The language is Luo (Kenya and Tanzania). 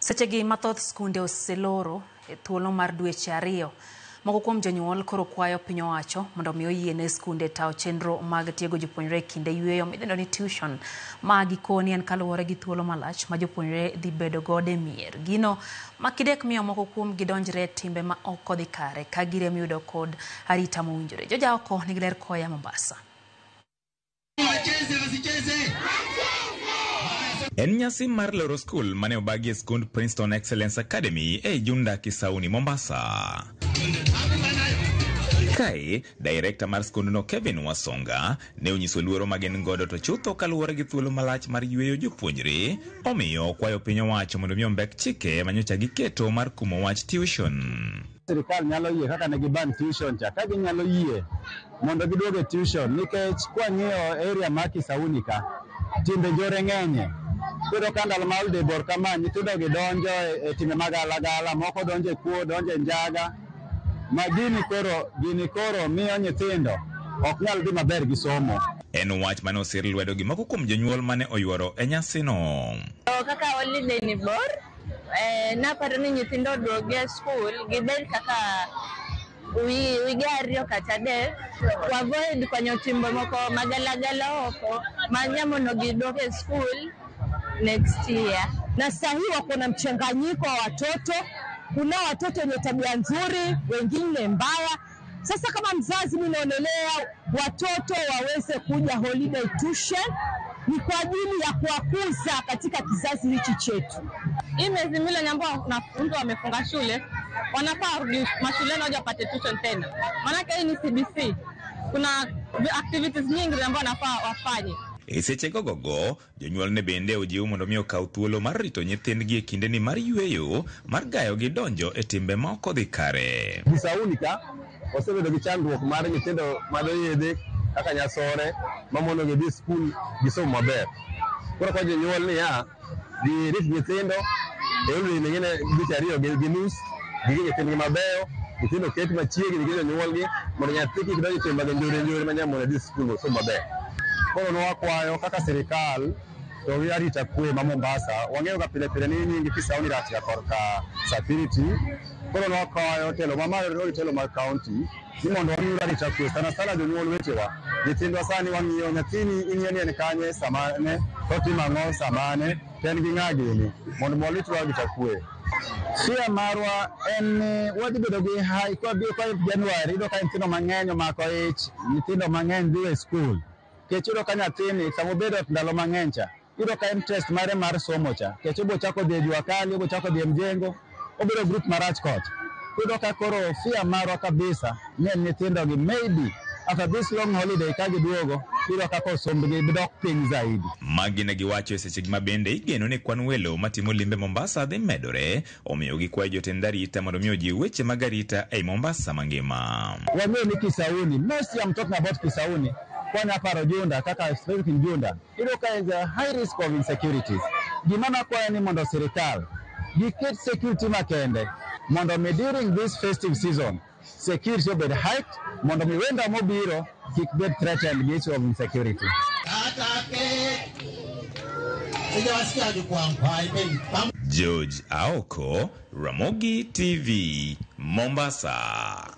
Sechegi mathoth skunde oseloro e thuolo mar dweche 2. Moko kuom jonyuol koro kwayo piny owacho mondo mi oyiene skunde tayo chenro mag tiego jopuonjre e kinde yueyo midendo ni tuition. Ma gikoni en kaluwore gi thuolo malach ma jopuonjre dhi bedo godo e mier. Gino ma kidek miyo moko kuom gidonjre e timbe ma ok odhi kare ka girem yudo kod arita mowinjore. Jojaoko nigi ler koya Mombasa. En nyasi mar loro skul mane obagi e skund Princeton Excellence Academy e Junda Kisauni, Mombasa. Kae, director mar skundno Kevin Wasonga ne onyiso luoro ma gin godo to chutho kaluwore gi thuolo malach mar yueyo jopuonjre, omiyo okwayo piny owacho mondo mi ombek chike manyocha giketo mar kumo wach tuition. Sirikal nyalo yie kaka ne giban tuition cha, ka ginyalo yie mondo giduog e tuition nikech kwang'iyo area mar Kisauni ka, timbe njore ng'enye. Iyudo ka ndalo ma holiday bor kama, nyithindo gi donjo e timbe mag galagala, moko donjo e kuo, donjo e njaga. Ma gini koro miyo nyithindo ok nyal dhi maber gi somo. En wach mane osir lwedo gi moko kuom jonyuol mane oyuoro e nyasino. Kaka holiday ni bor, naparo ni nyithindo oduog e skul, gibed kaka wige 2 kata 3, avoid kwanyo timbe moko magalagala oko manyamono gidok e skul next year. Na sasa hii wako na mchanganyiko wa watoto, kuna watoto wenye tabia nzuri, wengine mbaya. Sasa kama mzazi mimi naonelea watoto waweze kuja holiday tuition ni kwa ajili ya kuwakuza katika kizazi hichi chetu. Hii miezi miwili ambao wanafunzi wamefunga shule, wanafaa warudi mashuleni waje wapate tuition tena. Maanake hii ni CBC. Kuna activities nyingi ambazo wanafaa wafanye. E seche gogogo, jonyuol ne bende ojiw mondo mi okaw thuolo mar rito nyithindgi e kindeni mar yueyo mar gayo gi donjo e timbe ma ok odhi kare. Kisauni ka osebedo gi chandruok mar nyithindo madho yedhe kaka nyasore mamono gi dhi skul gisom maber. Koro kwa jonyuol niya, girit nyithindo e holiday mingine dweche 2 gi nus, gigi nyithindgi mabeyo, nyithindo ket machiegni gi jonyuolgi mondo nyathi kik donj e timbe mag njore njore manyalo mono dhi skul osom maber. Koro nwakwayo kaka sirikal to gi arita kwe ma Mombasa, wang'eyo ga pile pile ni nying Kisauni rach ga korka security. Koro nwakwayo telo mamalo gi telo mag county ni mondo wamiu arita kwe, sana sana jonyuol wetewa. Nyithindwa sani wang'iyo nyathini ing'iyo ni en kanye samane, to otimo ang'o samane, to en gi ng'a gini, mondo walitwa arita kwe. Fear marwa en ni wadhi bedo gi high kwabiro kwa January, iyudo ka nyithindo mang'eny omako ich, nyithindo mang'eny dhi e skul. Kech iyudo ka nyathini sama obedo ot ndalo mang'eny cha, iyudo ka interest mare mar somo cha, kech obo chako dhi e jua kali, obo chako dhi e mjengo, obedo group marach kocha. Iyudo ka koro fear marwa kabisa ni en nyithindo gi maybe after this long holiday ka giduogo, iyudo ka koro sombgi dok piny zaidi. Magi ne giwacho e seche ma bende igeno ni kwan welo matimo limbe Mombasa dhi medore, omiyo gikwayo jotend arita mondo mi ojiw weche mag arita ei Mombasa mangima. Wang'eyo ni Kisauni, mostly I'm talking about Kisauni, kwanya paro Junda kaka specific in Junda, iyudo ka is a high risk of insecurities. Gima nakwayo ni mondo sirikal giket security makende mondo mi during this festive season security obed high mondo mi wenda mobiro kik bed threatened gi issue of insecurity. George Aoko, Ramogi TV, Mombasa.